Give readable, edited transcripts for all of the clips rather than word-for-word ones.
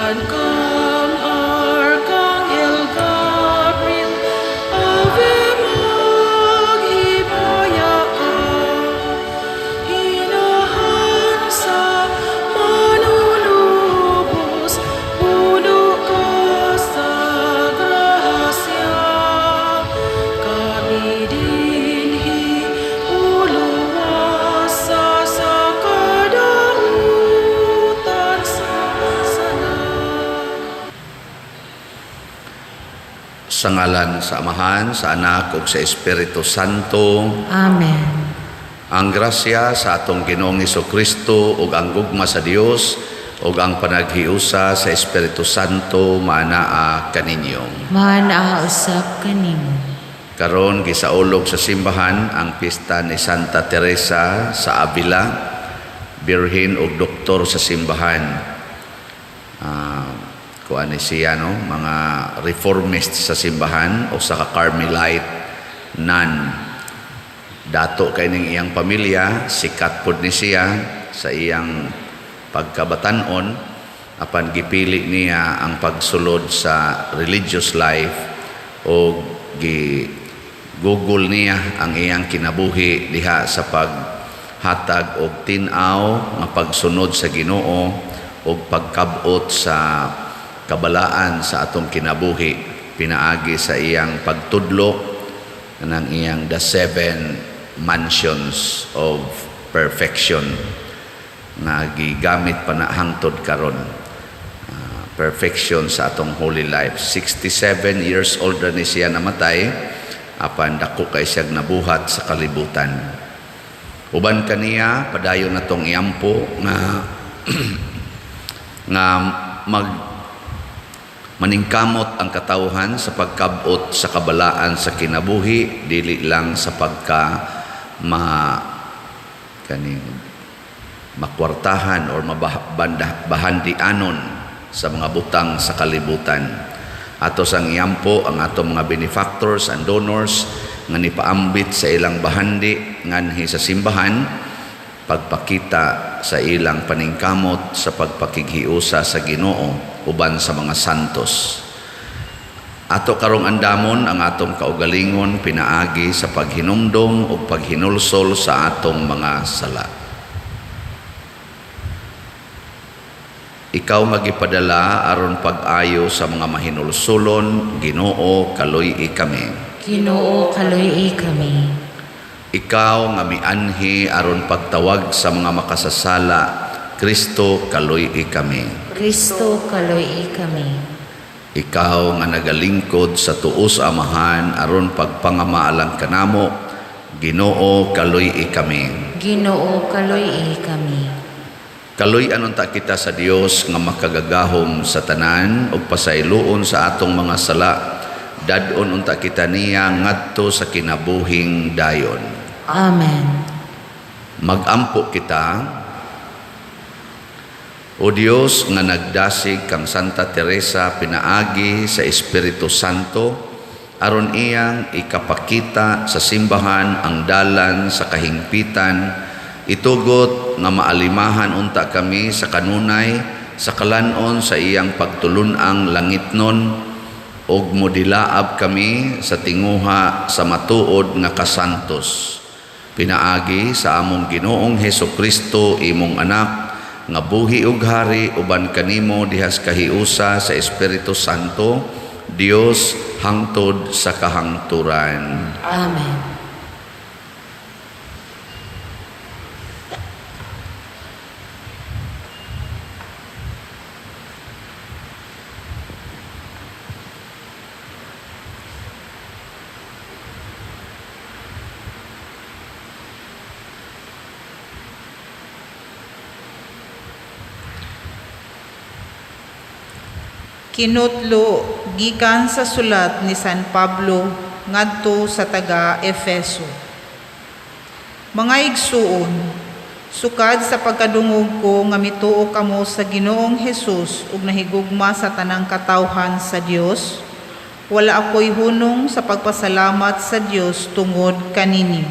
Uban kang Arkanghel Gabriel, Ave, maghimaya ka. Inahan sa Manunubos, puno ka sa grasya. Kami dinhi uluwasa sa kadautan sa sala. Sa ngalan sa Amahan, sa Anak ug sa Espiritu Santo. Amen. Ang grasya sa atong Ginoong Kristo ug ang gugma sa Dios ug ang panaghiusa sa Espiritu Santo maanaa kaninyo. Maanaa usab kanimo. Karon gisaulog sa simbahan ang pista ni Santa Teresa sa Avila, birhen ug doktor sa simbahan. Kuan ni siya, no, mga reformist sa simbahan o sa Carmelite nun. Dato kay ning iyang pamilya, sikat pod ni siya sa iyang pagkabatanon, apan gipili niya ang pagsulod sa religious life o gi gugol niya ang iyang kinabuhi diha sa paghatag og tin-aw nga pagsunod sa Ginoo ug pagkab-ot sa kabalaan sa atong kinabuhi pinaagi sa iyang pagtudlo ng iyang The Seven Mansions of Perfection nga gigamit pa na hangtod karon. Perfection sa atong holy life. 67 years old na ni siya namatay, apan dako kay siyang nabuhat sa kalibutan. Uban kaniya, padayon natong iampo nga nga mag maningkamot ang katawhan sa pagkabot sa kabalaan sa kinabuhi, dili lang sa pagka ma kaning makwartahan or mabahandianon sa mga butang sa kalibutan. Ato sang iampo ang atong mga benefactors and donors nga nipaambit sa ilang bahandi nganhi sa simbahan, pagpakita sa ilang paningkamot sa pagpakighiusa sa Ginoo uban sa mga santos. Ato karong andamon ang atong kaugalingon pinaagi sa paghinumdom ug paghinulsol sa atong mga sala. Ikaw nga gipadala aron pag-ayo sa mga mahinulsulon, Ginoo, kaluy-i kami. Ginoo, kaluy-i kami. Ikaw nga mianhi aron pagtawag sa mga makasasala, Kristo, kaluy-i kami. Kristo, kaluy-i kami. Ikaw nga nagalingkod sa tuos Amahan aron pagpangamaalang kanamo, Ginoo, kaluy-i kami. Ginoo, kaluy-i kami. Kaluy-an unta kita sa Dios nga makagagahom sa tanan ug pasayloon sa atong mga sala. Dad-on unta kita niya ngadto sa kinabuhing dayon. Amen. Magampo kita. O Dios nga nagdasig kang Santa Teresa pinaagi sa Espiritu Santo aron iyang ikapakita sa simbahan ang dalan sa kahingpitan, itugot nga maalimahan unta kami sa kanunay sa kalanon sa iyang pagtulun-ang langitnon ug modilaab kami sa tinguha sa matuod nga kasantos. Pinaagi sa among Ginoong Hesus Kristo, imong anak, nga buhi ug hari uban kanimo dihas kahiusa sa Espiritu Santo, Dios, hangtod sa kahangturan. Amen. Kinutlo gikan sa sulat ni San Pablo ngadto sa taga Efeso. Mga igsuon, sukad sa pagkadungog ko nga mituo kamo sa Ginoong Hesus ug nahigugma sa tanang katawhan sa Dios, wala ako'y hunong sa pagpasalamat sa Dios tungod kaninyo.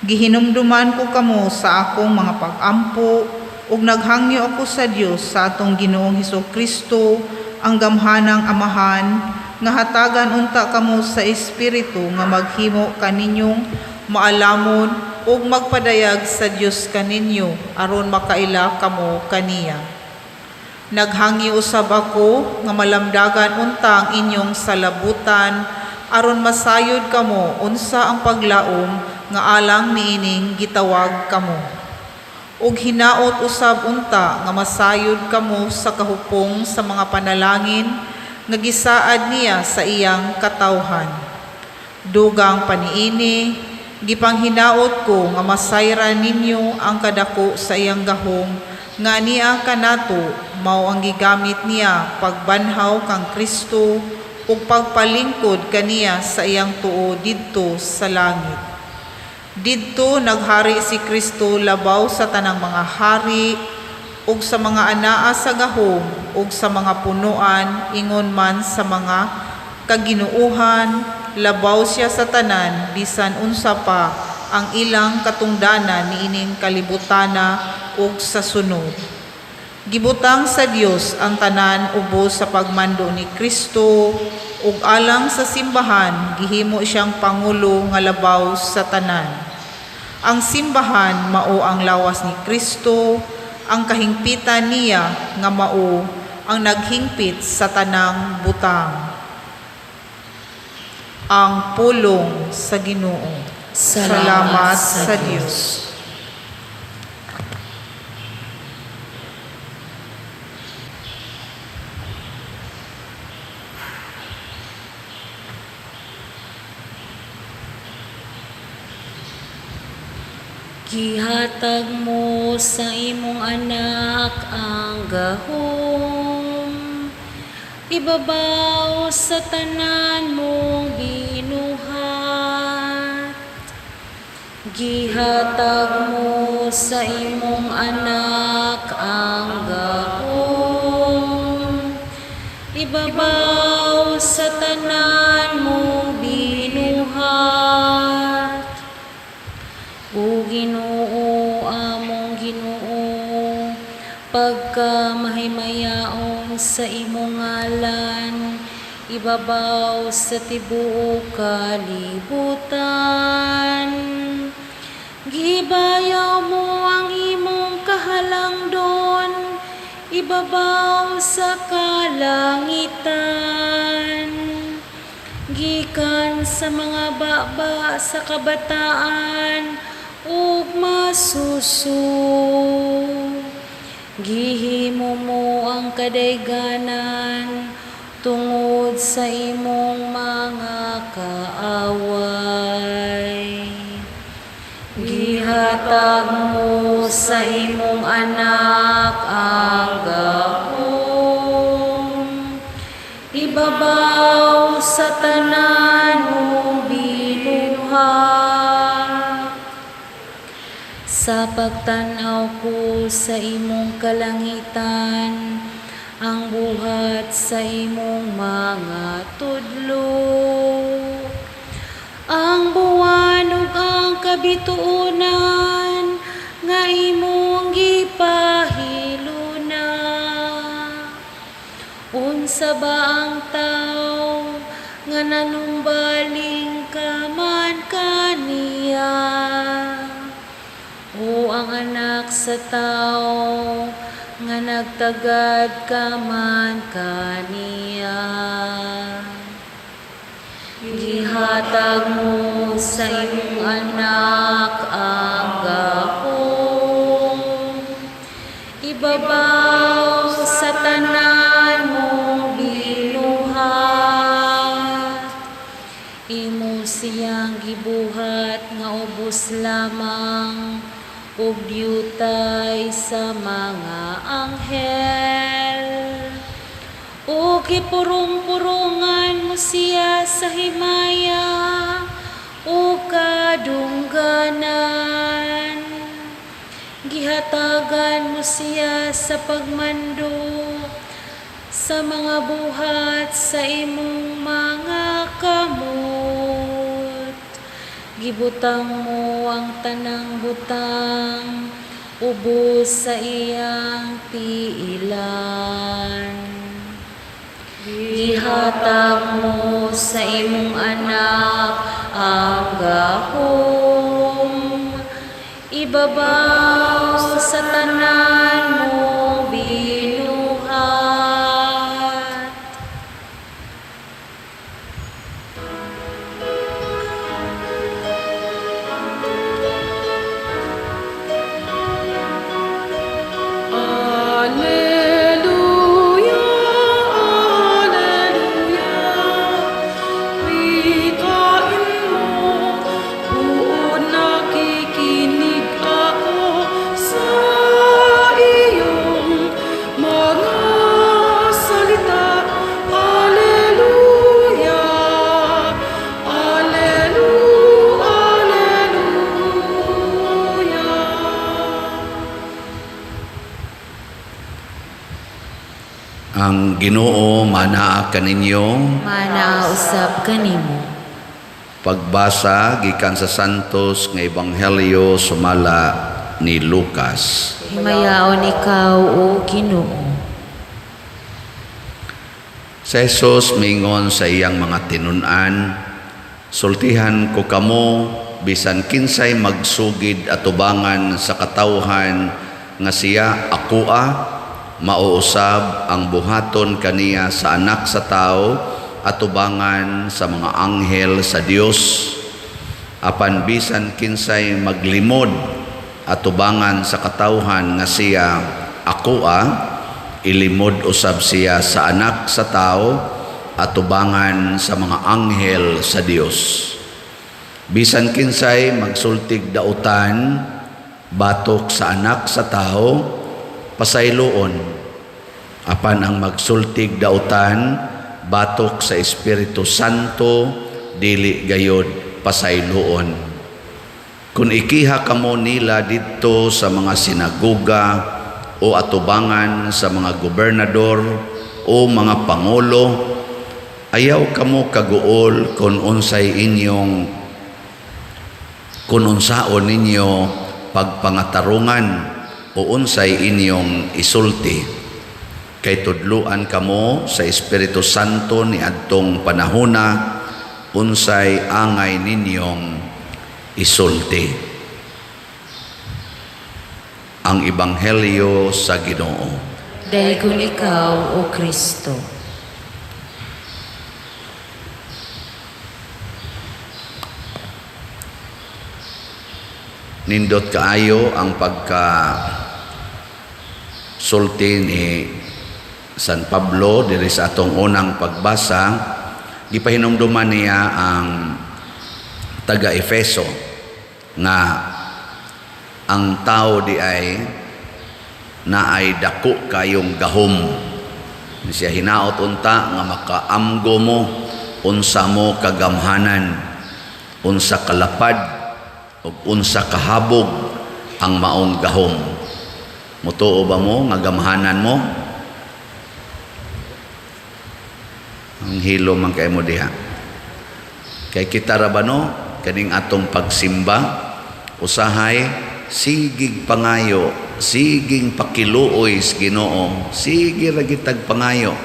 Gihinumduman ko kamo sa akong mga pag-ampo ug naghangyo ako sa Dios sa atong Ginoong Hesukristo, ang gamhanang Amahan, nga hatagan unta kamo sa Espiritu nga maghimo kaninyong maalamon ug magpadayag sa Dios kaninyo aron makaila kamo kaniya. Naghangyo usab ako nga malamdagan unta ang inyong salabutan aron masayod kamo unsa ang paglaom nga alang niining gitawag kamo. Ug hinaot usab unta nga masayod kamo sa kahupong sa mga panalangin nga gisaad niya sa iyang katawhan. Dugang pa niini, gipanghinaot ko nga masayran ninyo ang kadako sa iyang gahom nga niya kanato mao ang gigamit niya pagbanhaw kang Kristo ug pagpalingkod kaniya sa iyang tuo didto sa langit. Didto naghari si Kristo labaw sa tanang mga hari ug sa mga anaa sa gahom ug sa mga punuan, ingon man sa mga kaginuohan. Labaw siya sa tanan, bisan unsa pa ang ilang katungdanan niining kalibutana ug sa sunod. Gibutang sa Dios ang tanan ubos sa pagmando ni Kristo, ug alang sa simbahan gihimo siyang pangulo nga labaw sa tanan. Ang simbahan mao ang lawas ni Kristo, ang kahingpitan niya nga mao ang naghingpit sa tanang butang. Ang pulong sa Ginoo. Salamat sa Dios. Gihatag mo sa imong anak ang gahom, ibabaw sa tanan mong binuhat. Gihatag mo sa imong anak ang gahom, ibabaw sa tanan mong binuhat. O Ginoo, among Ginoo, pagka mahimayaon sa imong ngalan, ibabaw sa tibuok kalibutan. Gibayaw mo ang imong kahalangdon, ibabaw sa kalangitan. Gikan sa mga baba sa kabataan ug masuso, gihimo mo ang kadayganan tungod sa imong mga kaaway. Gihatag mo sa imong anak ang gahom, ibabaw sa tanan mong binuhat. Sa pagtan-aw ko sa imong kalangitan, ang buhat sa imong mga tudlo, ang buwan ug ang kabituonan nga imong gipahiluna. Unsa ba ang tawo nga nanumbaling ka man kaniya? O ang anak sa tawo nga nagtagad ka man kaniya? Gihatag mo sa imong anak ang gahom, ibabaw sa tanan mong binuhat. Imo siyang gibuhat nga ubos lamang ug diutay sa mga anghel. O gipurong-purungan mo siya sa himaya o kadungganan. Gihatagan mo siya sa pagmando sa mga buhat sa imong mga kamot. Gibutang mo ang tanang butang Ubos sa iyang tiilan. Gihatag mo sa imong anak ang gahom, ibabaw sa tanan mong binuhat. Alleluia, Alleluia. Wikain mo, buod nakikinig ako sa iyong mga salita. Alleluia, Alleluia, Alleluia. Ang Ginoo manaa kaninyo. Manaa usab kanimo. Pagbasa gikan sa Santos nga Ebanghelyo sumala ni Lucas. Himayaon ikaw, o Ginoo. Sa Jesus mingon sa iyang mga tinun-an, sultihan ko kamo bisan kinsay magsugid atubangan sa katawhan nga siya akoa, mauusab ang buhaton kaniya sa anak sa tao atubangan sa mga anghel sa Dios. Apan bisan kinsay maglimod atubangan sa katawhan nga siya akoa, ilimod usab siya sa anak sa tao atubangan sa mga anghel sa Dios. Bisan kinsay magsultig dautan batok sa anak sa tao, pasayloon. Apan ang magsultig dautan batok sa Espiritu Santo, dili gayod pasayloon. Kung ikiha kamo nila didto sa mga sinagoga o atubangan sa mga gobernador o mga pangulo, ayaw kamo kaguol kung unsay inyong kung unsaon ninyo pagpangatarungan o unsay inyong isulti. Kay tudluan kamo sa Espiritu Santo ni adtong panahona unsay angay ninyong isulti. Ang Ebanghelyo sa Ginoo. Daygon ikaw, o Kristo. Nindot kaayo ang pagka sulti ni San Pablo diri sa atong unang pagbasa. Gipahinumduman niya ang taga Efeso nga ang tao di ay naay dako kayong gahom. Siya hinaot unta nga makaamgo mo unsa mo kagamhanan, unsa kalapad ug unsa kahabog ang maong gahom. Mutuo ba mo nga gamhanan mo? Ang hilo man kay mo diha. Kay kita ra ba no, kaning atong pagsimba usahay sigig pangayo, siging pakiluoy sa Ginoo, sige ra gitag pangayo.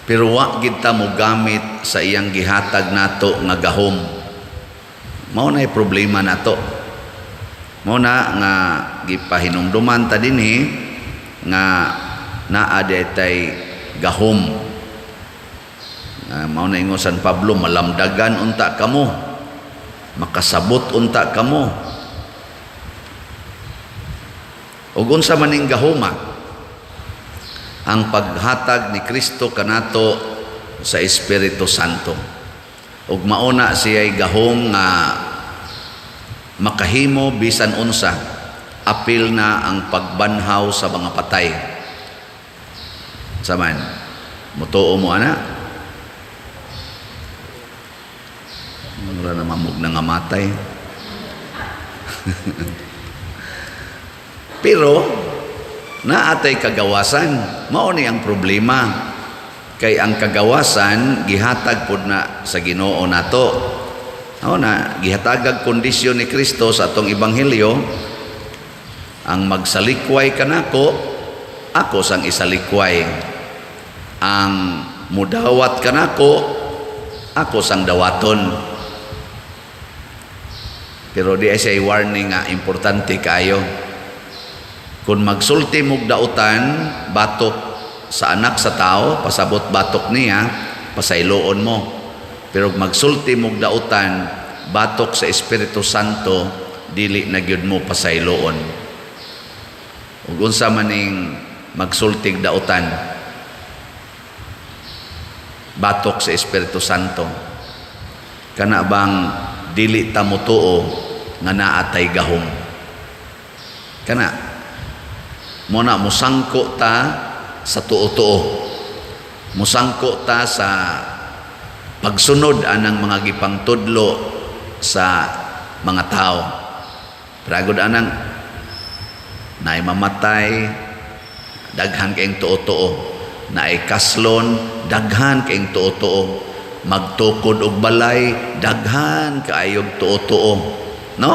Pero wa gid ta mogamit sa iyang gihatag nato nga gahom. Mao na problema nato. Mao na nga gipahinumduman ta dinhi nga naa ditay gahom. Mao na ingon San Pablo, malamdagan unta kamo, makasabot unta kamo. Ug unsa man ning gahoma? Ang paghatag ni Kristo kanato sa Espiritu Santo. Ug mauna siya'y gahom nga makahimo bisan unsa, apil na ang pagbanhaw sa mga patay. Saman, mutuo mo ana? Wala na mamug na nga matay. Pero naatay kagawasan, mao ni ang problema. Kay ang kagawasan gihatag pud na sa Ginoo nato. Mao na gihatagag kondisyon ni Kristo sa atong ebanghelyo, Ang magsalikway kanako, ako sang isalikway. Ang mudawat kanako, ako sang dawaton. Pero di ay siya warning nga importante kayo. Kung magsulti mog dautan batok sa Anak sa Tao, pasabot batok niya, pasayloon mo. Pero magsulti mog dautan batok sa Espiritu Santo, dili na gyud mo pasayloon. Ug unsa maning magsultig dautan batok sa Espiritu Santo? Kana bang dili ta motuo nga naa tay gahom? Kana mo na musangko ta sa tuo-tuo, musangko ta sa pagsunod anang mga gipangtudlo sa mga tao. Pragod anang naay mamatay, daghan kayong tuo-tuo, naay kaslon, daghan kayong tuo-tuo, magtukod og balay, daghan kaayog tuo-tuo, no?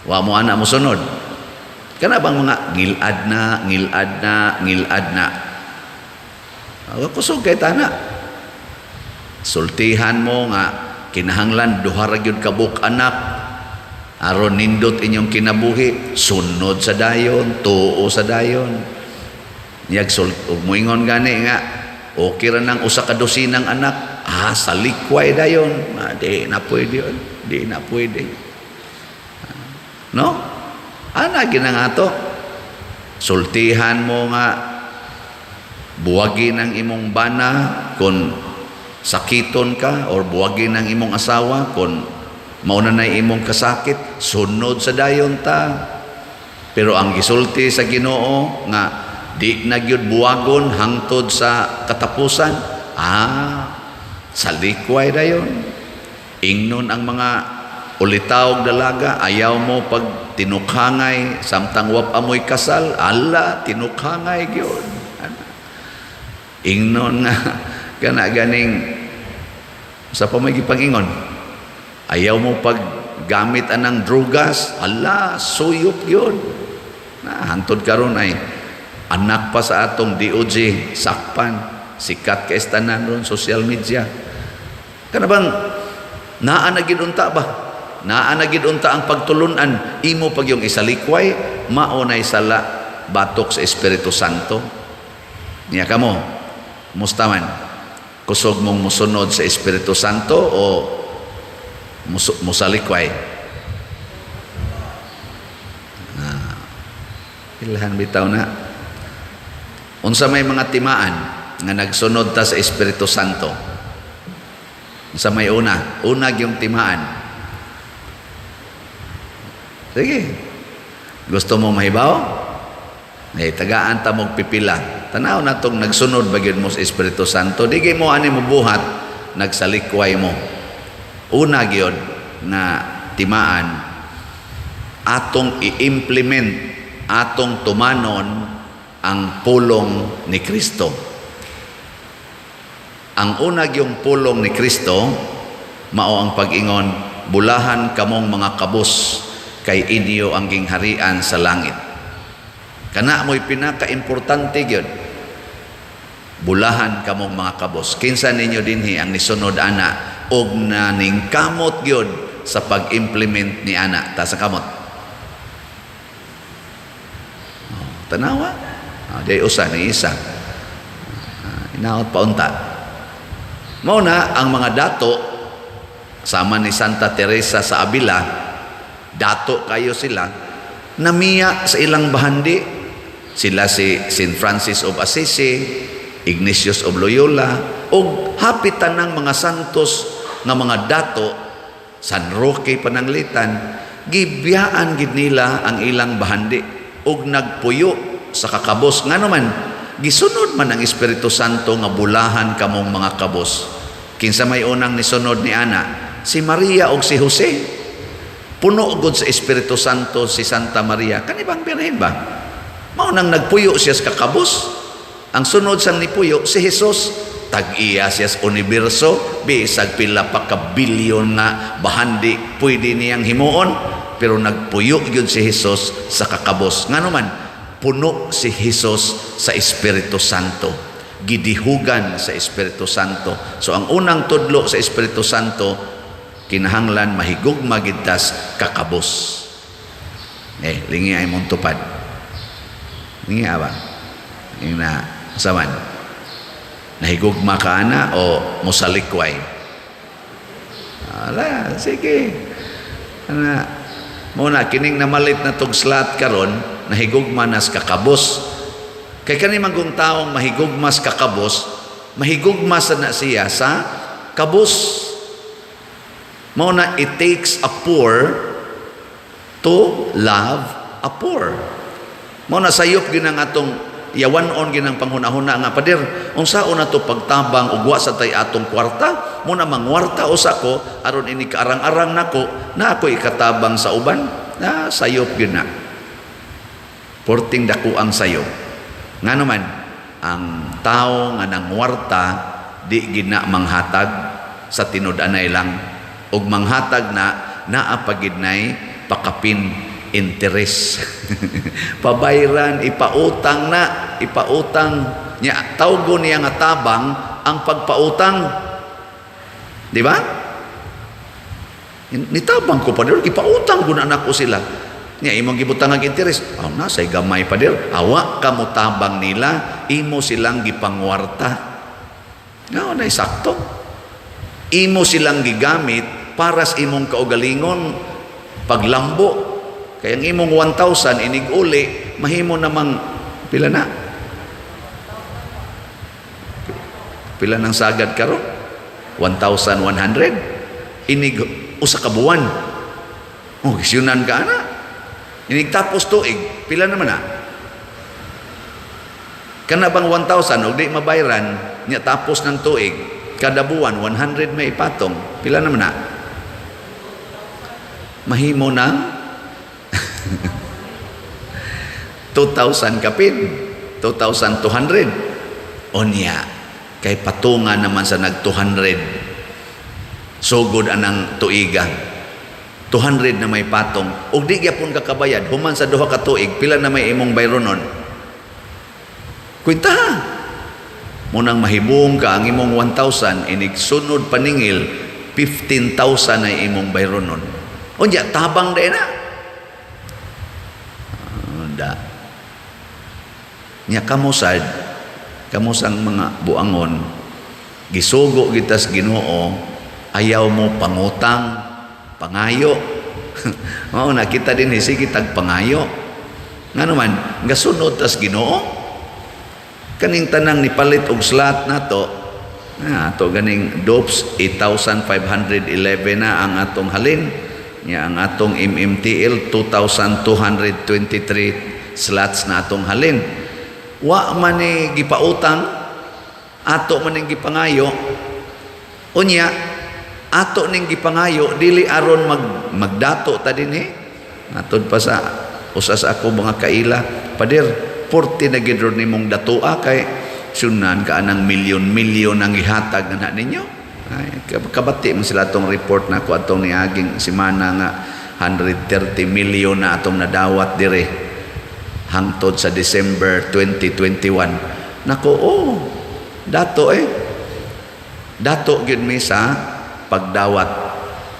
Wa mo ana mosunod. Kana bang mga ngilad na, ngilad na, ngilad na? Wa kusog kay tana. Sultihan mo nga kinahanglan duha ra gyud ka buok anak aron nindot inyong kinabuhi, sunod sa dayon, tuo sa dayon. Niyag ug moingon gani nga okay ra nang usa ka dosinang anak, salikway dayon. Di na pwede yun. Di na pwede. No? Ana gina nga to. Sultihan mo nga buwagin ang imong bana kung sakiton ka, or buwagin ang imong asawa kung mauna na imong kasakit, sunod sa dayon ta. Pero ang gisulti sa Ginoo nga di na gyud buwagon hangtod sa katapusan, salikway dayon. Ingnon ang mga ulitaw dalaga, ayaw mo pag tinukhangay samtang wap amoy kasal, ala tinukhangay gyud. Ingnon nga kana ganing sa pa may gipangingon, ayaw mo pag gamit anang drugas, ala suyop gyud. Na hantod karon ay anak pa sa atong DOJ sakpan, sikat kay tanan ron social media. Kana bang naa na gid unta ba? Naa na gid unta ang pagtulunan, imo pag yung isalikway, mao nay sala batok sa Espiritu Santo. Niya kamo, musta man? Kusog mong musunod sa Espiritu Santo o musalikway? Ilhan bitaw na. Unsa may mga timaan nga nagsunod ta sa Espiritu Santo? Unsa may una? Una gyung timaan. Sige. Gusto mo mahibaw? Tagaan ta mog pipila. Tanaw na tong nagsunod ba gyud mo sa Espiritu Santo? Di gyud mo ani mo buhat, nagsalikway mo. Una gyud na timaan, atong i-implement, atong tumanon ang pulong ni Kristo. Ang una gyung pulong ni Kristo mao ang pag-ingon, bulahan kamong mga kabus kay inyo ang gingharian sa langit. Kana mo'y pinaka-importante gyud. Bulahan kamong mga kabus. Kinsa ninyo dinhi ang nisunod ana og naningkamot gyud sa pag-implement ni ana? Ta sa kamot. Oh, tanawa. Oh, di usa ni isa. Inaot pa unta. Mao na ang mga dato sama ni Santa Teresa sa Avila, dato kayo sila, namiya sa ilang bahandi. Sila si Saint Francis of Assisi, Ignatius of Loyola, og hapit tanang mga santos nga mga dato, San Roque pananglitan, gibiyaan gid nila ang ilang bahandi og nagpuyo sa kakabos. Ngano man, gisunod man ang Espiritu Santo nga bulahan kamong mga kabos. Kinsa may unang nisunod ni ana? Si Maria og si Jose. Puno gud sa Espiritu Santo si Santa Maria. Kani bang birhen ba? Mao nang nagpuyo siya sa kakabos. Ang sunod sang nipuyo si Jesus. Tag-iya siya sa universo, bisag pila pa ka bilyon nga bahandi pwede niyang himuon, Pero nagpuyo gyud si Jesus sa kakabos. Ngano man, puno si Jesus sa Espiritu Santo. Gidihugan sa Espiritu Santo. So ang unang tudlo sa Espiritu Santo, kinahanglan mahigugma gid tas kakabos. Eh, lingi ay mong tupad. Lingi ba? Yung na, saman. Nahigugma ka na o musalikway? Ala, sige. Ana, muna, kining namalit na tog slot karon, nahigugma nas kakabos. Kay kani manggong taong mahigugma sa kakabos, mahigugma sa na siya sa kabos. Mao na it takes a poor to love a poor. Mao na sayop ginang atong yawan-on ginang panghuna-huna nga, "Pader, unsaon na to pagtabang ug wa sa tay atong kwarta?" Mo na mangwarta usa ko aron ini kaarang-arang nako na ako ikatabang sa uban na. Sayop gyud na, porting dako ang sayop. Ngano man, ang tao nga nangwarta di gina manghatag sa tinud-anay lang, ug manghatag na naa pa gid nay pakapin interest, pabayran, ipautang na, ipautang niya. Tawgo niya nga tabang ang pagpautang, di ba? "Nitabang ko, pader, ipautang ko na nako sila." Niya imong gibutang ang interest. "Oh, na say gamay, pader." Awa ka mo tabang nila, imo silang gipangwarta. No, na sakto. Imo silang gigamit para sa imong kaugalingon paglambo. Kaya ang imong 1,000 inig uli, mahimo namang pila na? Pila nang sagad karon? 1,100. Inig usa ka buwan. Oh, gisyunan ka ana. Inig tapos tuig, pila naman na? Kana bang 1,000 og di mabayran nya tapos ng tuig, kada buwan 100 may ipatong, pila naman na? Mahimo ng 2,000 kapin, 2,200. Onya, kay patungan naman sa nag 200. Sugod anang tuiga. 200 na may patong. Ug di gyapon ka kabayad, human sa 2 ka tuig, pila na may imong bayronon? Kwenta ha. Munang mahibong ka ang imong 1,000, inig sunod paningil, 15,000 na imong bayronon. Unya, tabang din na. Da. Nya kamusad, kamusang mga buangon, gisugo gitas Ginoo, ayaw mo pangutang, pangayo. Mao na kita din sige tag pangayo. Ngano man, gasunod tas Ginoo. Kaning tanang nipalit og slot nato, na ato ganing dopes 8,511 na ang atong halin. Nya ang atong MMTL 2,223 slots na atong halin. Wa man ni gipautang, ato man ning gipangayo. Unya ato ning gipangayo dili aron magdato ta dinhi. Matod pa sa usa sa ako mga kaila, "Pader, porte na gid ron nimong datoa kay sunan ka anang milyon-milyon ang gihatag na ninyo." Ay, kabati man sila atong report na ako atong niaging semana nga 130 million na atong nadawat dire hangtod sa December 2021. Nako, oh, dato eh. Dato gyud mi sa pagdawat,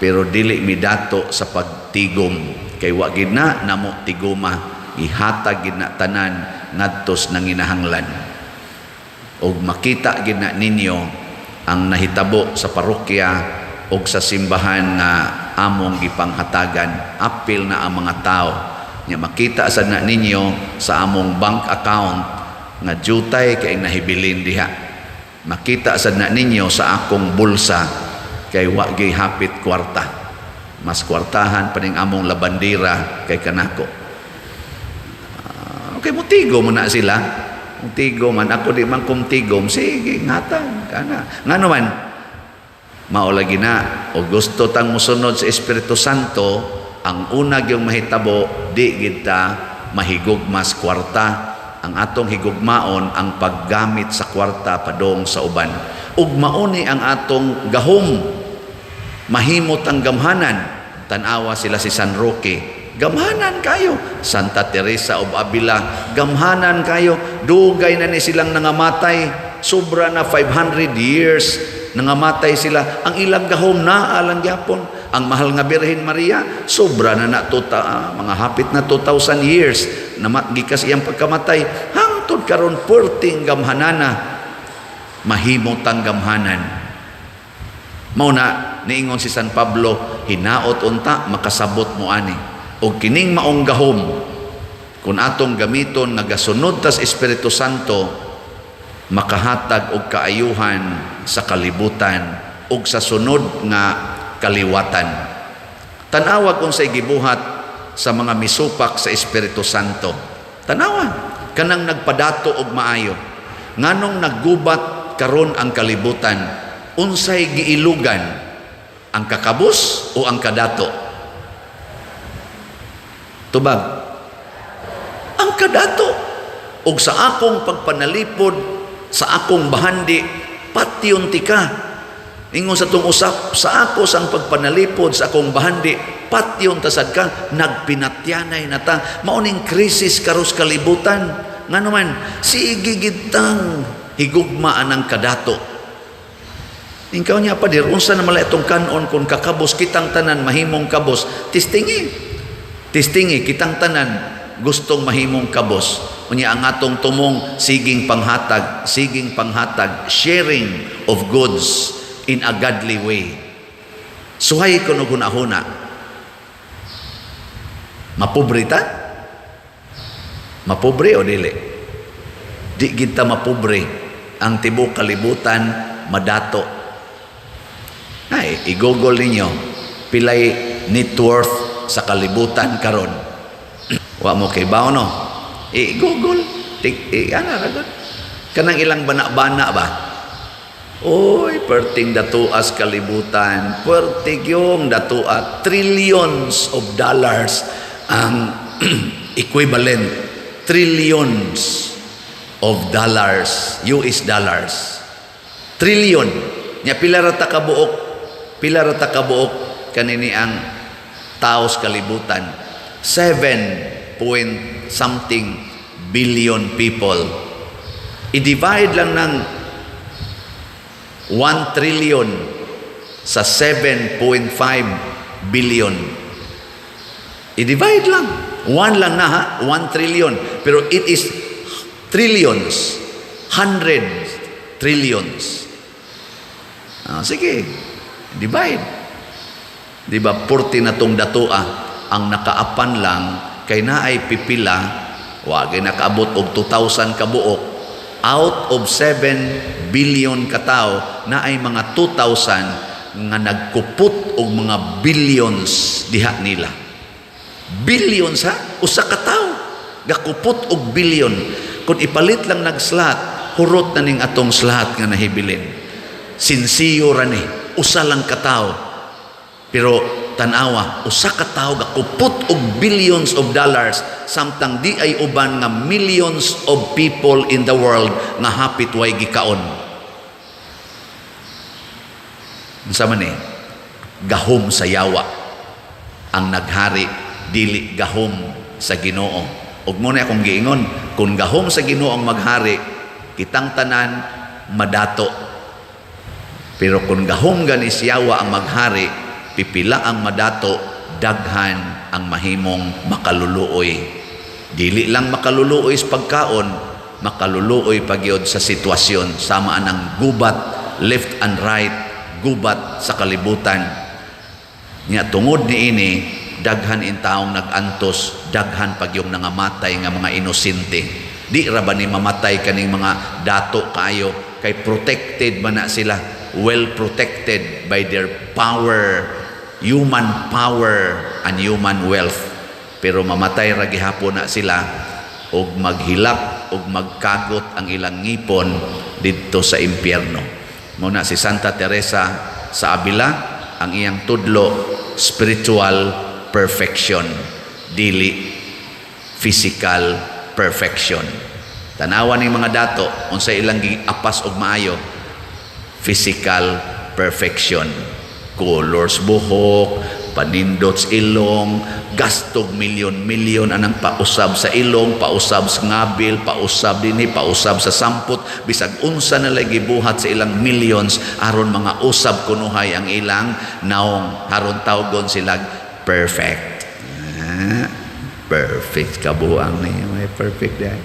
pero dili mi dato sa pagtigom kay wa gid na namo tigoma, ihatag gid na tanan ngadtos nanginahanglan. Og makita gid na ninyo ang nahitabo sa parokya og sa simbahan nga among gipanghatagan. Apil na ang mga tao nya makita sad na ninyo sa among bank account nga jutay kay nahibilin diha. Makita sad na ninyo sa akong bulsa kay wa gyud hapit kwarta. Mas kwartahan pa ning among labandira kay kanako. Okay, mutigo mo na sila. Mutigo man ako, di man kumtigom, sige ngatag kana. Ngano man, mao lagi na o gusto tang mosunod sa Espiritu Santo, ang una gyung mahitabo, di gid ta mahigugmas kwarta. Ang atong higugmaon ang paggamit sa kwarta padong sa uban. Ug mauni ang atong gahom, mahimot ang gamhanan. Tan-awa sila si San Roque. Gamhanan kayo. Santa Teresa of Avila, gamhanan kayo. Dugay na ni silang nangamatay. Sobra na 500 years nangamatay sila. Ang ilang gahom naa lang gyapon. Ang mahal nga Birhen Maria, sobra na na tuta, mga hapit na 2,000 years na gikas iyang pagkamatay. Hangtod karon perting gamhanana, mahimo tang gamhanan. Mao na niingon si San Pablo, hinaot unta makasabot mo ani. Og kining maong gahom kung atong gamiton nga gasunod tas Espiritu Santo, makahatag og kaayuhan sa kalibutan ug sa sunod nga kaliwatan. Tan-awa kung say gibuhat sa mga misupak sa Espiritu Santo. Tanawa kanang nagpadato og maayo. Nganong naggubat karon ang kalibutan, unsay giilugan, ang kakabos o ang kadato? Tubag. Ang kadato. Og sa akong pagpanalipod, sa akong bahandi, patyon tika. Ingon sa tong usap, sa ako sang pagpanalipod, sa akong bahandi, patyon tasad ka, nagpinatyanay na ta. Mao ning krisis karos kalibutan. Ngano man, sige gitang higugma anang kadato. Ikaw niya pader, unsa na mala itong kanon kung kakabos kitang tanan mahimong kabos? Tistingi. Tistingi kitang tanan gustong mahimong kabos. Unya ang atong tumong siging panghatag, sharing of goods in a godly way. Suhay ko no hunahuna. Mapobre ta? Mapobre o dili? Di kita mapobre. Ang tibok kalibutan madato. Ay, i-Google ninyo pilay net worth sa kalibutan karon. Wa mo kay bao, no? I-Google. Tik, ana ra gud. Kanang ilang bana-bana ba? Oy, perting datuas kalibutan, perting yung datua, trillions of dollars ang equivalent, trillions of dollars, US dollars. Trillion. Nya pila ra ta kabuok, pila ra ta kabuok kanini ang taos kalibutan? 7 point something billion people. I-divide lang ng 1 trillion sa 7.5 billion. I-divide lang. 1 lang na ha, 1 trillion. Pero it is trillions, hundreds, trillions. Ah, sige, divide. Di ba, 40 na tong datua, ang nakaapan lang, kay naay pipila, wagay nakaabot og 2,000 kabuok, out of 7 billion katao, naay mga 2,000 nga nagkupot og mga billions diha nila. Billions ha? Usa ka tawo gakupot og billion. Kung ipalit lang nag-slot, hurot na ning atong slot nga nahibilin. Sinsiyo ra ni, usa lang ka tawo. Pero tanawa, usa ka tawo gakupot og billions of dollars samtang di ay uban nga millions of people in the world nga hapit way gikaon. Unsa man eh? Gahom sa yawa ang naghari, dili gahom sa Ginoo. Ug mo na akong giingon, kung gahom sa Ginoo ang maghari, kitang tanan madato. Pero kung gahom gani siyawa ang maghari, pipila ang madato, daghan ang mahimong makaluluoy. Dili lang makaluluoy sa pagkaon, makaluluoy pagyod sa sitwasyon, sama anang gubat left and right, gubat sa kalibutan. Nya tungod niini, daghan in taong nag-antos, daghan pagyong nangamatay nga mga inosente. Di ra ba ni mamatay kaning mga dato kaayo, kay protected man na sila, well protected by their power, human power and human wealth. Pero mamatay ra gihapon na sila og maghilak og magkagot ang ilang ngipon didto sa impyerno. Mao na si Santa Teresa sa Avila, ang iyang tudlo, spiritual perfection, dili physical perfection. Tanawa ning mga dato unsa ilang giapas og maayo, physical perfection. Colors buhok, Panindot sa ilong, gastog milyon-milyon anang pausab sa ilong, pausab sa ngabil, pausab dinhi, pausab sa sampot, bisag unsa na lagi gibuhat sa ilang millions aron mga usab kunuhay ang ilang naong, aron tawgon sila perfect. Ah, perfect kabuang niya, may perfect dahil.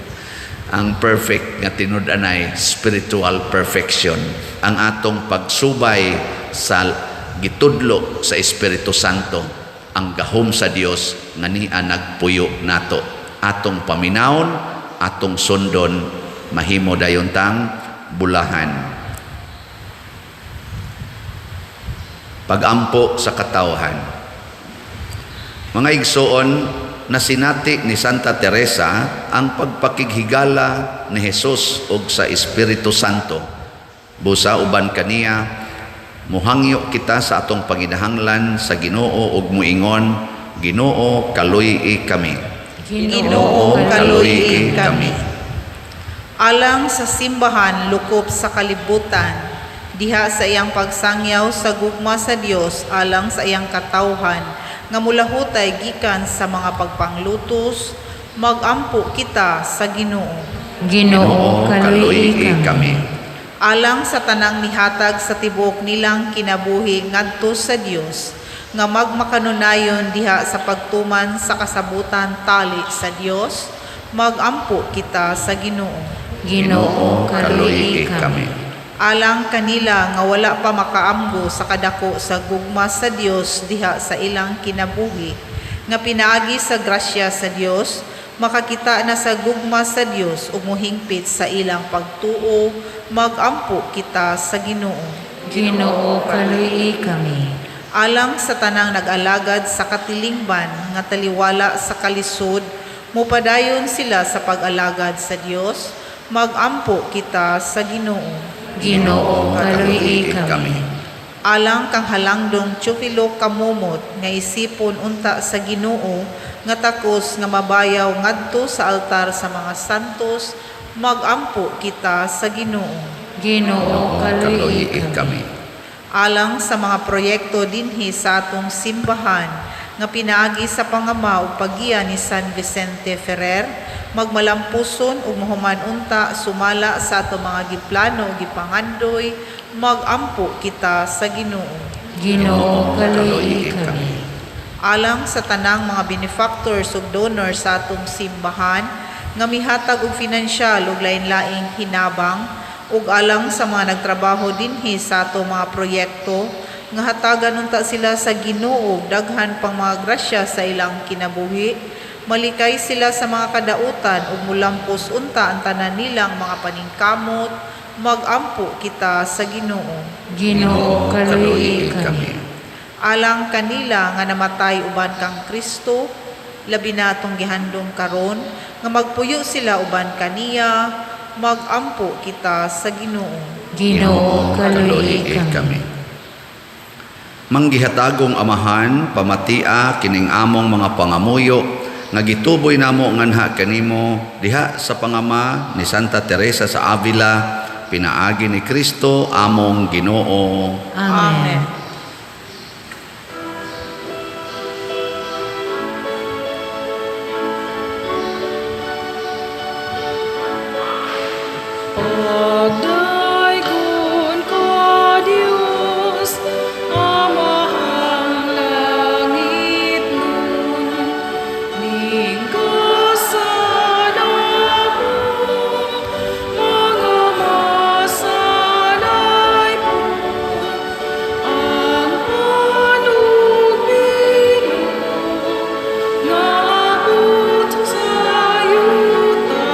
Ang perfect nga tinud-anay spiritual perfection, ang atong pagsubay sa gitudlo sa Espiritu Santo, ang gahom sa Dios nga niya nagpuyo nato, atong paminawon, atong sundon, mahimo dayon tang bulahan. Pagampo sa katawhan. Mga igsoon, nasinati ni Santa Teresa ang pagpakighigala ni Jesus og sa Espiritu Santo. Busa uban kaniya, muhangyo kita sa atong panginahanglan sa Ginoo og muingon, Ginoo, kaluy-i kami. Ginoo, kaluy-i kami. Alang sa simbahan lukop sa kalibutan, diha sa iyang pagsangyaw sa gugma sa Dios alang sa iyang katawhan nga mulahutay gikan sa mga pagpanglutos, magampo kita sa Ginoo. Ginoo, kaluy-i kami. Alang sa tanang mihatag sa tibuok nilang kinabuhi ngadto sa Dios, nga magmakanunayon diha sa pagtuman sa kasabutan tali sa Dios, magampo kita sa Ginoo. Ginoo, kaluy-i kami. Alang kanila nga wala pa makaamgo sa kadako sa gugma sa Dios diha sa ilang kinabuhi, nga pinaagi sa grasya sa Dios makakita na sa gugma sa Dios ug mohingpit sa ilang pagtuo, magampo kita sa Ginoo. Ginoo, kaluy-i kami. Alang sa tanang nag-alagad sa katilingban nga taliwala sa kalisod, mupadayon sila sa pag-alagad sa Dios, magampo kita sa Ginoo. Ginoo, kaluy-i kami. Alang kang halangdong Teofilo Kamumot nga isipon unta sa Ginoo nga takos nga mabayaw ngadto sa altar sa mga santos, magampo kita sa Ginoo. Ginoo, kaluy-i kami. Alang sa mga proyekto dinhi sa atong simbahan nga pinaagi sa pangama ug paggiya ni San Vicente Ferrer, magmalampuson ug mahuman unta sumala sa atong mga giplano ug gipangandoy, magampo kita sa Ginoo. Ginoo, kaluy-i kami. Alang sa tanang mga benefactors ug donors sa atong simbahan nga mihatag og finansyal ug lain-laing hinabang, ug alang sa mga nagtrabaho dinhi sa atong mga proyekto nga hatagan unta sila sa Ginoo og daghan pang mga grasya sa ilang kinabuhi, malikay sila sa mga kadautan ug mulampos unta ang tanan nilang mga paningkamot, magampo kita sa Ginoo. Ginoo, kaluy-i kami. Alang kanila nga namatay uban kang Kristo, labi na atong gihandom karon nga magpuyo sila uban kaniya, magampo kita sa Ginoo. Ginoo, kaluy-i kami. Manggihatagong Amahan, pamatia kining among mga pangamuyo nga gituboy namo nganha kanimo diha sa pangama ni Santa Teresa sa Avila, pinaagi ni Kristo among Ginoo. Amen. Amen. Pagdaygon ka, Dios, Amahang langit nun, lingkasan among mga masanay po, ang panugbilo nga abot sa yuta,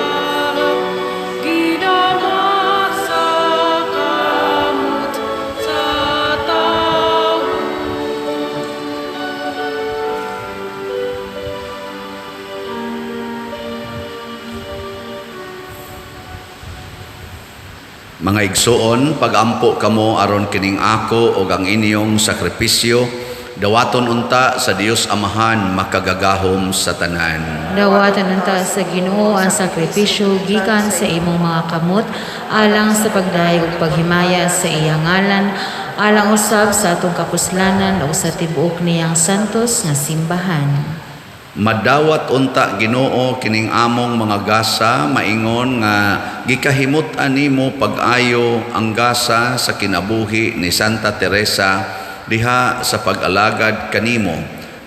ginamat sa kamot sa tawo. Mga igsuon, pagampo kamo aron kining ako og ang inyong sakripisyo, dawaton unta sa Dios Amahan makagagahom sa tanan. Dawatan unta sa Ginoo ang sakripisyo gikan sa imong mga kamot alang sa pagdayeg ug paghimaya sa iyang ngalan, Alang usab sa atong kapuslanan ug sa tibuok niyang santos nga simbahan. Madawat unta, Ginoo, kining among mga gasa maingon nga gikahimut-an nimo pag-ayo ang gasa sa kinabuhi ni Santa Teresa diha sa pag-alagad kanimo,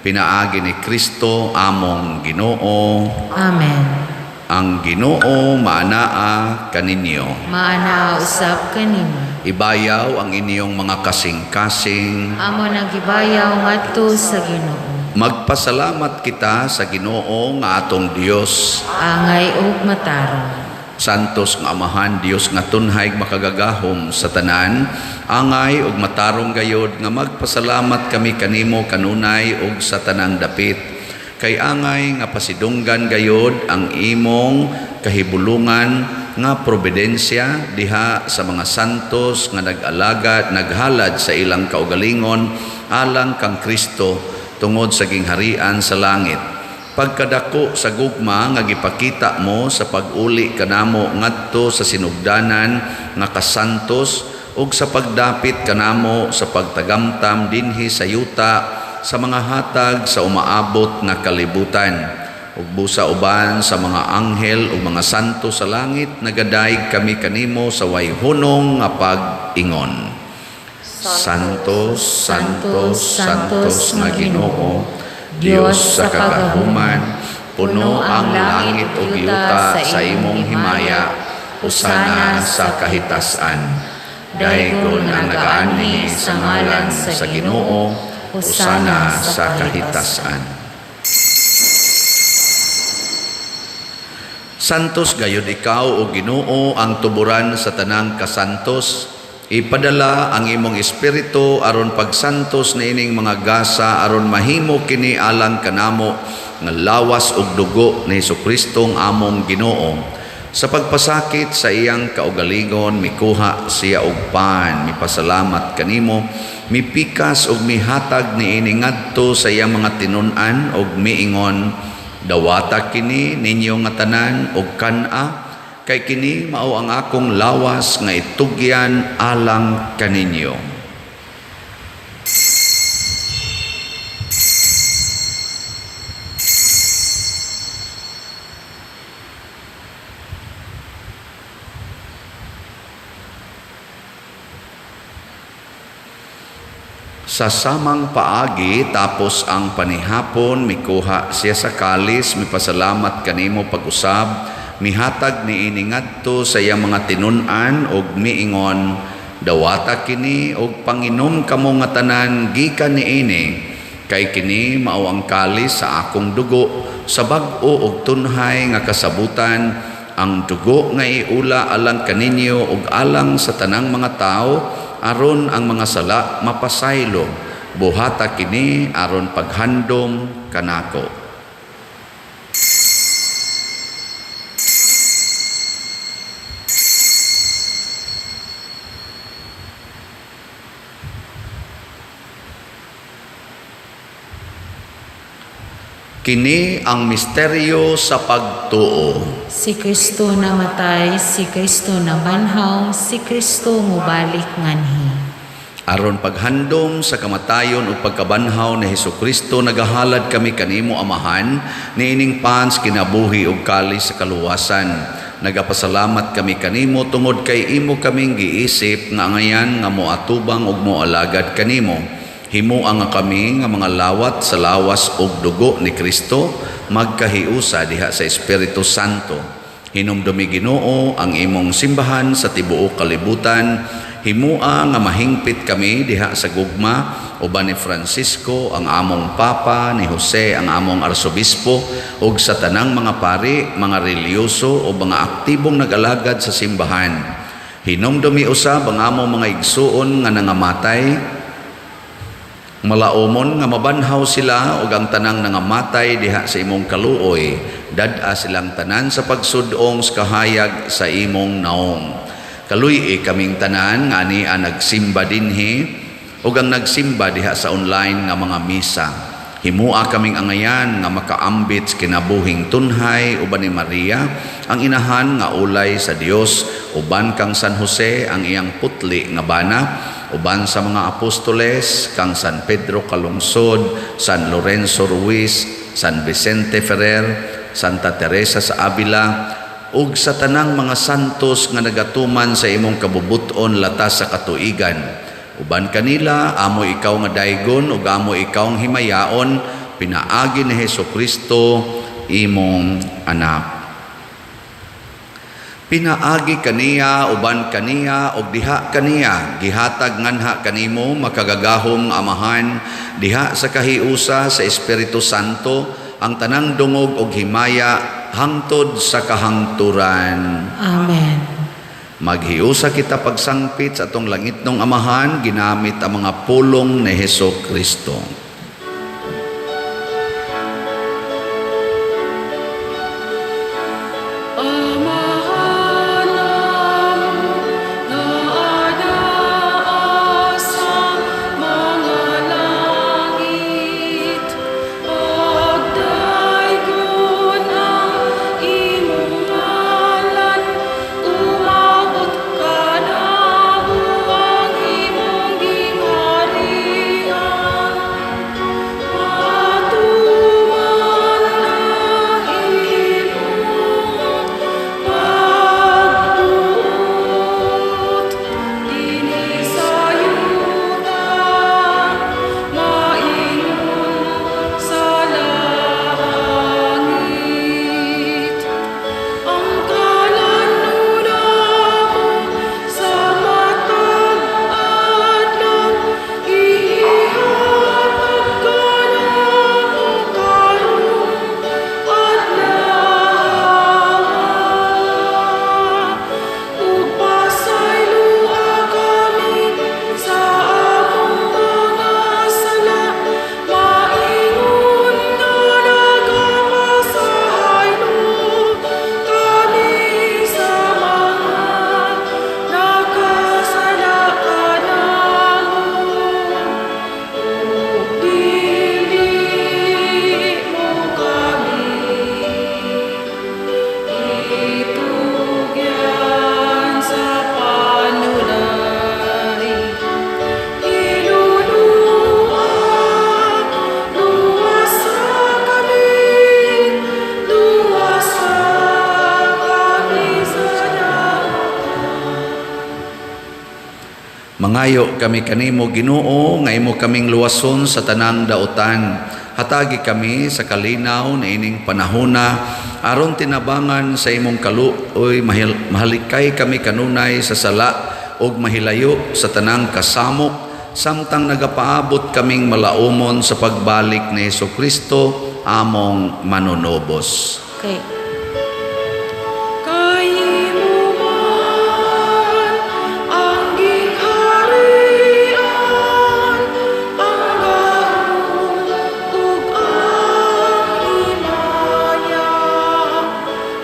pinaagi ni Kristo among Ginoo. Amen. Ang Ginoo maanaa kaninyo. Maanaa usab kanimo. Ibayaw ang inyong mga kasing-kasing. Amo nang gibayaw ngadto sa Ginoo. Magpasalamat kita sa Ginoo nga atong Dios. Angay ug matarong. Santos nga Amahan, Dios nga tunhay makagagahom sa tanan, angay ug matarong gayod nga magpasalamat kami kanimo kanunay ug sa tanang dapit. Kay angay nga pasidunggan gayod ang imong kahibulungan nga providensya diha sa mga santos nga nag-alagad, naghalad sa ilang kaugalingon alang kang Kristo tungod sa gingharian sa langit. Pagkadako sa gugma nga gipakita mo sa pag-uli kanamo ngadto sa sinugdanan nga kasantos ug sa pagdapit kanamo sa pagtagamtam dinhi sa yuta sa mga hatag sa umaabot nga kalibutan. Ug busa uban sa mga anghel ug mga santo sa langit, nagadayeg kami kanimo sa way hunong nga pag-ingon. Santo, Santo, Santos nga Ginoo, Dios sa kagahuman, puno ang langit ug yuta sa imong himaya, usana sa kahitasan. Daygon ang nagaanhi sa ngalan sa Ginoo, usana sa kahitasan. Santos gayud ikaw, o Ginoo, ang tuburan sa tanang kasantos. Ipadala ang imong espiritu aron pagsantos niining mga gasa aron mahimo kini alang kanamo nga lawas ug dugo ni Hesukristo among Ginoo. Sa pagpasakit sa iyang kaugalingon, mikuha siya og pan, mipasalamat kanimo, mipikas ug mihatag niini ngadto sa iyang mga tinun-an ug miingon, dawata kini ninyo nga tanan ug kan-a, kay kini mao ang akong lawas nga itugyan alang kaninyo. Sa samang paagi, tapos ang panihapon, mikuha siya sa kalis, mipasalamat kanimo pag-usab, mihatag niini ngadto sa iyang mga tinun-an ug miingon, dawata kini og panginom kamo nga tanan gikan niini, kay kini mao ang kalis sa akong dugo, sa bag-o og tunhay nga kasabutan, ang dugo nga iula alang kaninyo ug alang sa tanang mga tawo, aron ang mga sala mapasaylo. Buhata kini aron paghandom kanako. Kini ang misteryo sa pagtuo. Si Kristo namatay, si Kristo nabanhaw, si Kristo mubalik nganhi. Aron paghandom sa kamatayon ug pagkabanhaw ni Hesukristo, nagahalad kami kanimo, Amahan, niining pans kinabuhi ug kalis sa kaluwasan. Nagapasalamat kami kanimo tungod kay imo kaming giisip nga angayan nga moatubang ug moalagad kanimo. Himoa nga kami nga mga lawat sa lawas ug dugo ni Kristo magkahiusa diha sa Espiritu Santo. Hinumdumi, Ginoo, ang imong simbahan sa tibuok kalibutan. Himoa nga mahingpit kami diha sa gugma uban ni Francisco ang among Papa, ni Jose ang among Arsobispo, ug sa tanang mga pari, mga relihiyoso o mga aktibong nag-alagad sa simbahan. Hinumdumi usab ang among mga igsuon nga nangamatay, malaumon nga mabanhaw sila ug ang tanang nangamatay diha sa imong kaluoy, dad-a silang tanan sa pagsudong sa kahayag sa imong naong. Kaluy-i kaming tanan nga ani ang nagsimba dinhi ug ang nagsimba diha sa online nga mga misa. Himua kaming angayan nga makaambit sa kinabuhing tunhay uban ni Maria, ang inahan nga ulay sa Dios, uban kang San Jose ang iyang putli nga bana, Uban sa mga apostoles kang San Pedro Calungsod, San Lorenzo Ruiz, San Vicente Ferrer, Santa Teresa sa Avila, ug sa tanang mga santos nga nagatuman sa imong kabubut-on latas sa katuigan. Uban kanila, amo ikaw nga daygon ug amo ikaw ang himayaon, pinaagi ni Hesukristo imong anak. Pinaagi kaniya, uban kaniya, ug diha kaniya, gihatag nganha kanimo makagagahom nga Amahan, diha sa kahiusa sa Espiritu Santo, ang tanang dungog ug himaya hangtod sa kahangturan. Amen. Maghiusa kita pagsangpit sa atong langitnong Amahan, ginamit ang mga pulong ni Heso Kristo. Amahan namo nga anaa sa mga langit, pagdaygon ang imong ngalan, umabot kanamo ang imong gingharian. Matuman ang imong pagbuot dinhi sa yuta, maingon sa langit. Ang kalan-on namo sa matag adlaw, ihatag kanamo karong adlaw. Ug pasayloa kami sa among mga sala, maingon nga nagapasaylo kami sa mga nakasala kanamo. Ug dili mo kami itugyan sa panulay. Iluluwa, luwasa kami, luwasa kami sa dautan. Mangayo kami kanimo Ginoo nga imo kaming luwason sa tanang dautan. Hatagi kami sa kalinaw niining panahona aron tinabangan sa imong kaluoy mahalikay kami kanunay sa sala ug mahilayo sa tanang kasamok samtang nagapaabot kaming malaumon sa pagbalik ni Hesukristo among manunubos. Kay Kay imo man ang gingharian, ang gahom ug ang himaya,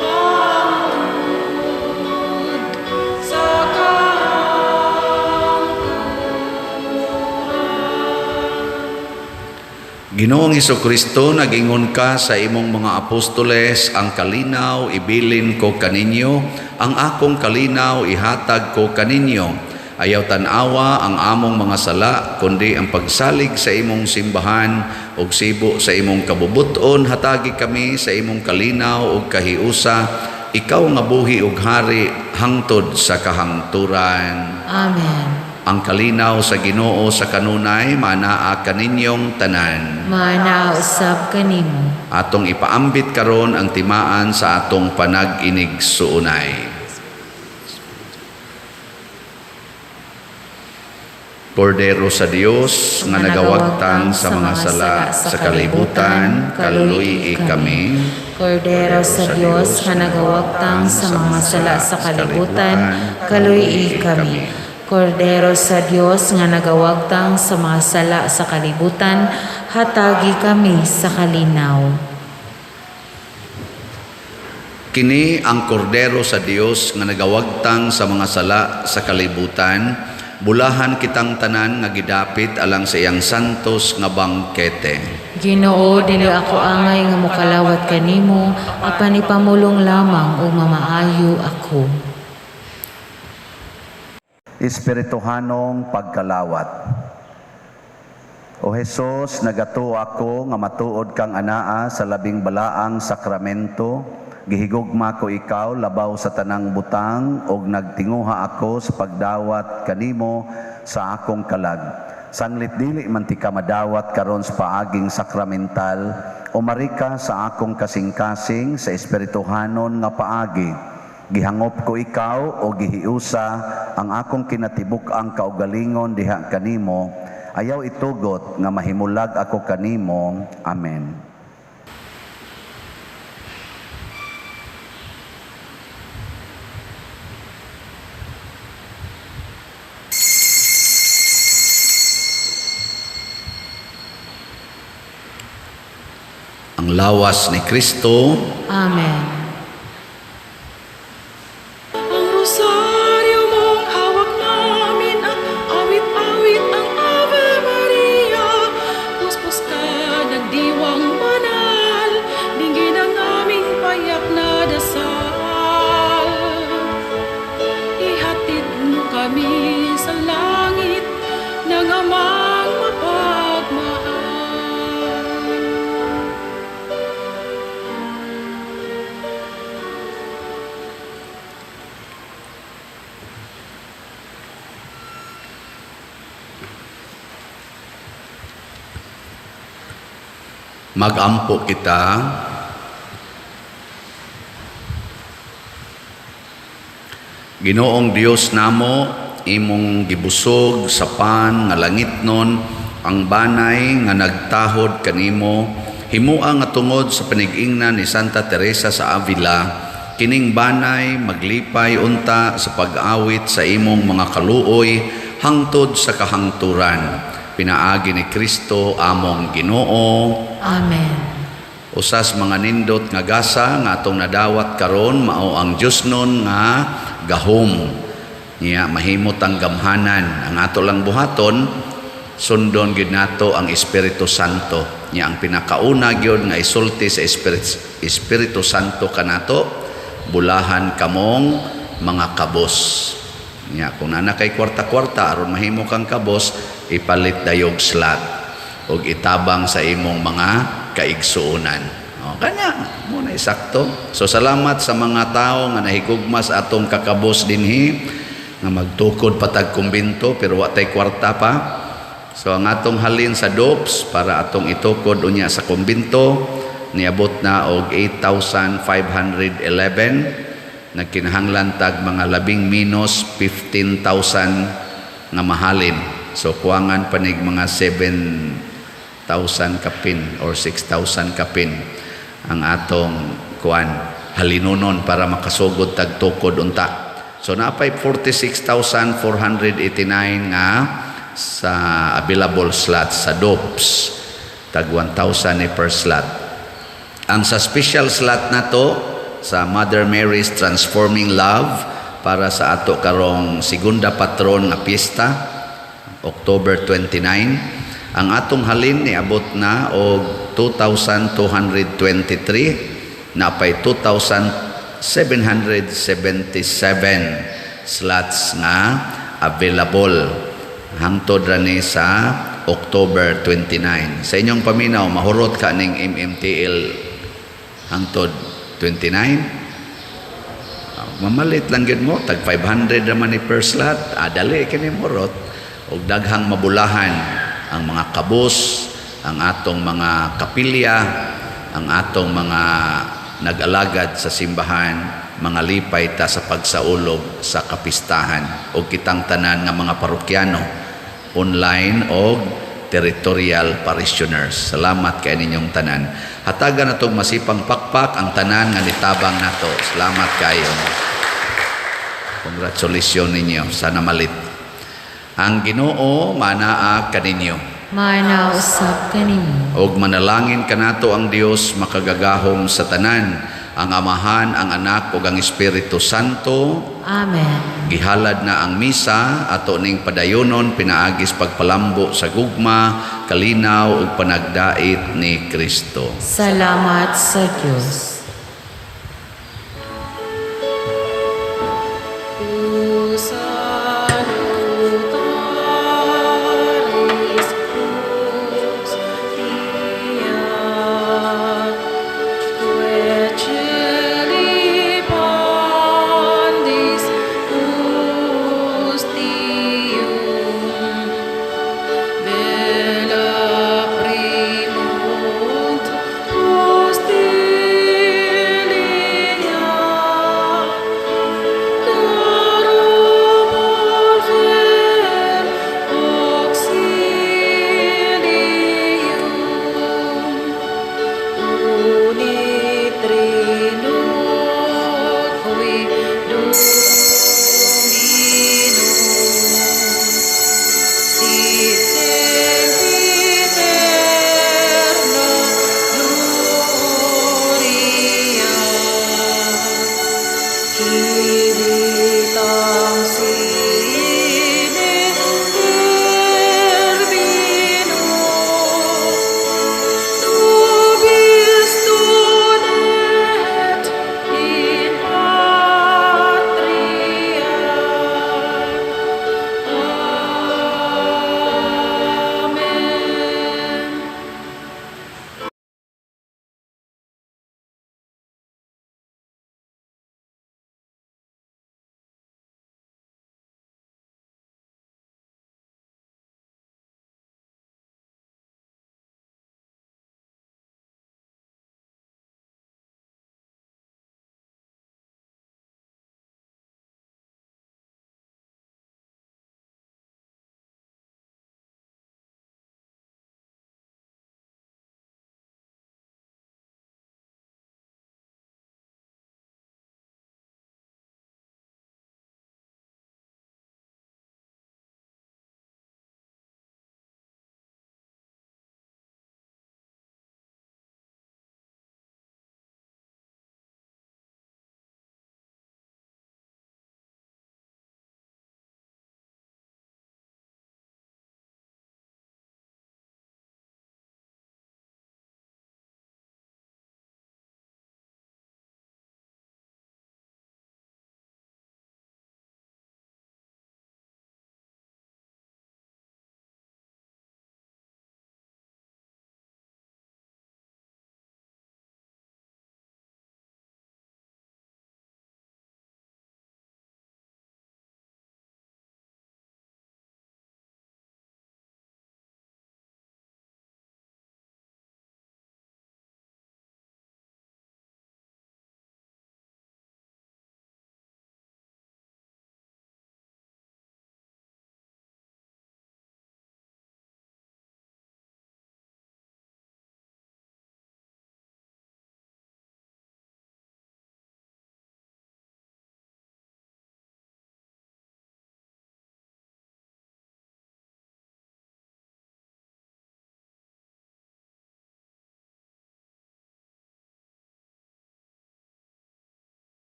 hangtod sa kahangturan. Ginoong Hesukristo, nag-ingon ka sa imong mga apostoles, ang kalinaw ibilin ko kaninyo, ang akong kalinaw ihatag ko kaninyo. Ayaw tan-awa ang among mga sala, kundi ang pagsalig sa imong simbahan ug sibo sa imong kabubuton, hatagi kami sa imong kalinaw ug kahiusa, ikaw nga buhi ug hari hangtod sa kahangturan. Amen. Ang kalinaw sa Ginoo sa kanunay manaa kaninyong tanan. Manaa usab kanimo. Atong ipaambit karon ang timaan sa atong panag-inig suunay. Kordero sa Dios nga nagawagtang sa mga sala sa kalibutan, kaluoy kami. Kordero sa Dios nga nagawagtang sa mga sala sa kalibutan, kaluoy kami. Kordero sa Dios nga nagawagtang sa mga sala sa kalibutan, hatagi kami sa kalinaw. Kini ang kordero sa Dios nga nagawagtang sa mga sala sa kalibutan, bulahan kitang tanan nga gidapit alang sa iyang santos nga bangkete. Ginoo, dili ako angay nga mokalawat kanimo, apan ipamulong lamang ug mamaayo ako. Espirituhanong pagkalawat. O Hesus, nagatuo ako nga matuod kang anaa sa labing balaang sakramento. Gihigugma ko ikaw labaw sa tanang butang ug nagtinguha ako sa pagdawat kanimo sa akong kalag. Sanglit dili man ti ka madawat karon sa paaging sakramental, umari ka sa akong kasing-kasing sa espirituhanon nga paagi. Gihangop ko ikaw o gihiusa ang akong kinatibuk-ang kaugalingon diha kanimo. Ayaw itugot nga mahimulag ako kanimo. Amen. Ang lawas ni Kristo. Amen. Ang rosaryo mong hawak namin at awit-awit ang Ave Maria. Puspos ka nagdiwang banal, dinggin ang aming payak na dasal. Ihatid mo kami sa langit ng Amang mapagmahal. Magampo kita. Ginoong Dios namo, imong gibusog sa pan nga langitnon ang banay nga nagtahod kanimo, himua nga tungod sa panigingnan ni Santa Teresa sa Avila, kining banay maglipay unta sa pag-awit sa imong mga kaluoy hangtod sa kahangturan. Pinaagi ni Kristo among Ginoo. Amen. Usas mga nindot nga gasa nga atong nadawat karon mao ang Diosnon nga gahom. Niya mahimot ang gamhanan. Ang ato lang buhaton, sundon gyud nato ang Espiritu Santo. Niya ang pinakauna gyud nga isulti sa Espiritu Santo kanato, bulahan kamong mga kabos. Niya kung nana kay kwarta-kwarta aron mahimo kang kabos, ipalit dayog slot og itabang sa imong mga kaigsuonan. O, kana mo na isakto. So salamat sa mga tawo nga nahigugma sa atong kakabos dinhi nga magtukod patag kumbinto pero wa tay kwarta pa. So ang atong halin sa DOPS para atong itukod unya sa kumbinto niabot na og 8,511. Nagkinahanglan tag mga labing minus 15,000 nga mahalin. So kuwangan panig mga 7,000 kapin or 6,000 kapin ang atong kuan halinunon para makasugod tag tukod unta. So naapay 46,489 nga sa available slots sa DOPS, tag 1,000 ni per slot. Ang sa special slot na to sa Mother Mary's Transforming Love para sa ato karong segunda patron nga piyesta, October 29, ang atong halin niabot na og 2,223, napay 2,777 slots nga available hangtod ra ni sa October 29. Sa inyong paminaw, mahurot ka ning MMTL hangtod 29? Mamalit lang gyud mo, tag 500 ra man ni per slot. Dali kini morot og daghang mabulahan ang mga kabus, ang atong mga kapilya, ang atong mga nag-alagad sa simbahan, mga lipay ta sa pagsaulog sa kapistahan og kitang tanan nga mga parokyano online og territorial parishioners. Salamat kay ninyong tanan. Hatagan natong masipang pakpak ang tanan nga nitabang nato. Salamat kayo. Congratulations ninyo. Sana malit. Ang Ginoo manaa kaninyo. Mana usab kanimo. Og manalangin kanato ang Dios makagagahom sa tanan, ang Amahan, ang Anak ug ang Espiritu Santo. Amen. Gihalad na ang misa ato ning padayonon pinaagis pagpalambo sa gugma, kalinaw ug panagdait ni Kristo. Salamat sa Dios.